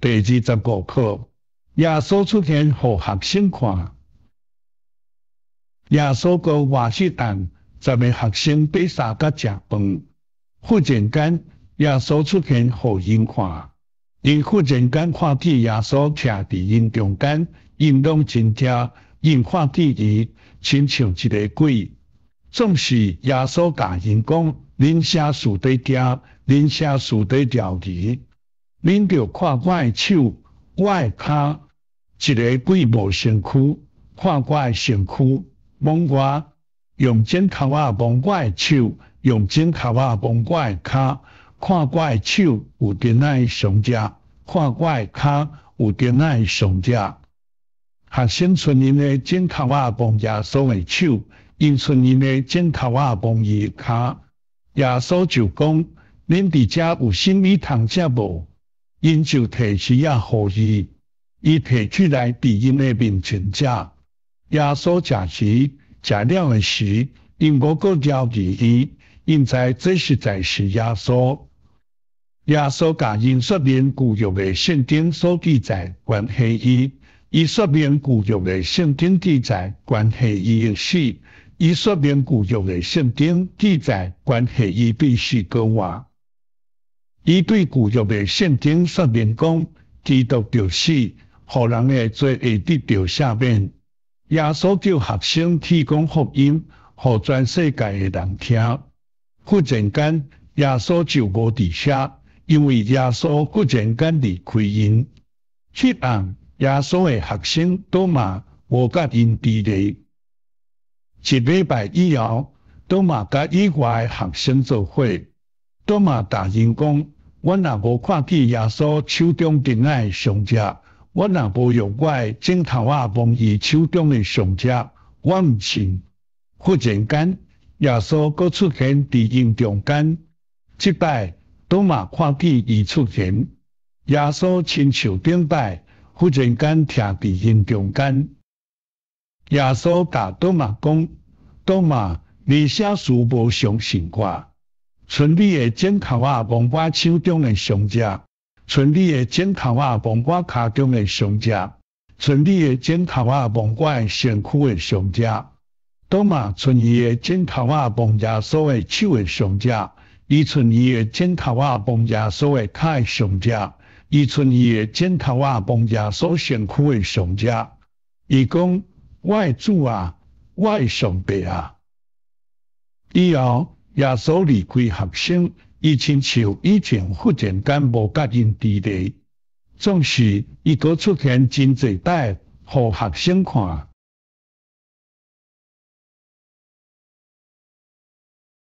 第25課，耶穌出現予學生看。耶穌閣活彼暗，10個學生爬三角食飯。忽然間，耶穌出現予𪜶看，𪜶忽然間看見耶穌徛佇𪜶中間，𪜶攏真驚，𪜶看見伊，親像一个鬼。總是耶穌共𪜶講：恁啥事佇驚？恁啥事佇猶疑？恁著看我的手，我的跤，一个鬼無身軀，看我的身軀，摸我，用指頭仔摸我的手，用指頭仔摸我的跤，看我的手有釘仔的傷跡，看我的跤有釘仔的傷跡。學生賰𪜶的指頭仔摸耶穌的手，𪜶賰𪜶的指頭仔摸伊的跤。耶穌就講：恁佇遮有啥物通食無？𪜶就提魚仔予伊，伊提起來佇𪜶的面前食。耶穌食魚食了的時，𪜶無閣猶疑伊，𪜶知這實在是耶穌。耶穌共𪜶說明舊約的聖經所記載關係伊，伊說明舊約的聖經記載關係伊的死，伊說明舊約的聖經記載關係伊必須復活。伊對舊約的聖經說明講，基督著死，予人的罪會得著赦免。耶穌叫學生去講福音，予全世界的人聽。忽然間，耶穌就無佇遐，因為耶穌忽然間離開𪜶。彼暗，耶穌的學生多馬無佮𪜶佇咧。一禮拜以後，多馬佮以外的學生做伙。多馬共𪜶講：我若無看見耶穌手中釘仔的傷跡，我若無用我的指頭仔摸伊手中的傷跡，我毋信。忽然間，耶穌閣出現佇𪜶中間。這擺多馬看見伊出現，耶穌親像頂擺，忽然間徛佇𪜶中間。耶穌共多馬講：多馬，你啥事無相信我？賰你的指頭仔摸我手中的傷跡，賰你的指頭仔摸我跤中的傷跡，賰你的指頭仔摸我的身軀的傷跡。多馬賰伊的指頭仔摸耶穌的手的傷跡，伊賰伊的指頭仔摸耶穌的跤的傷跡，伊賰伊的指頭仔摸耶穌身軀的傷跡。伊講：我的主啊，我的上帝啊！以後耶穌離開學生，伊親像以前忽然間無佮𪜶佇咧，總是伊閣出現真濟擺，予學生看。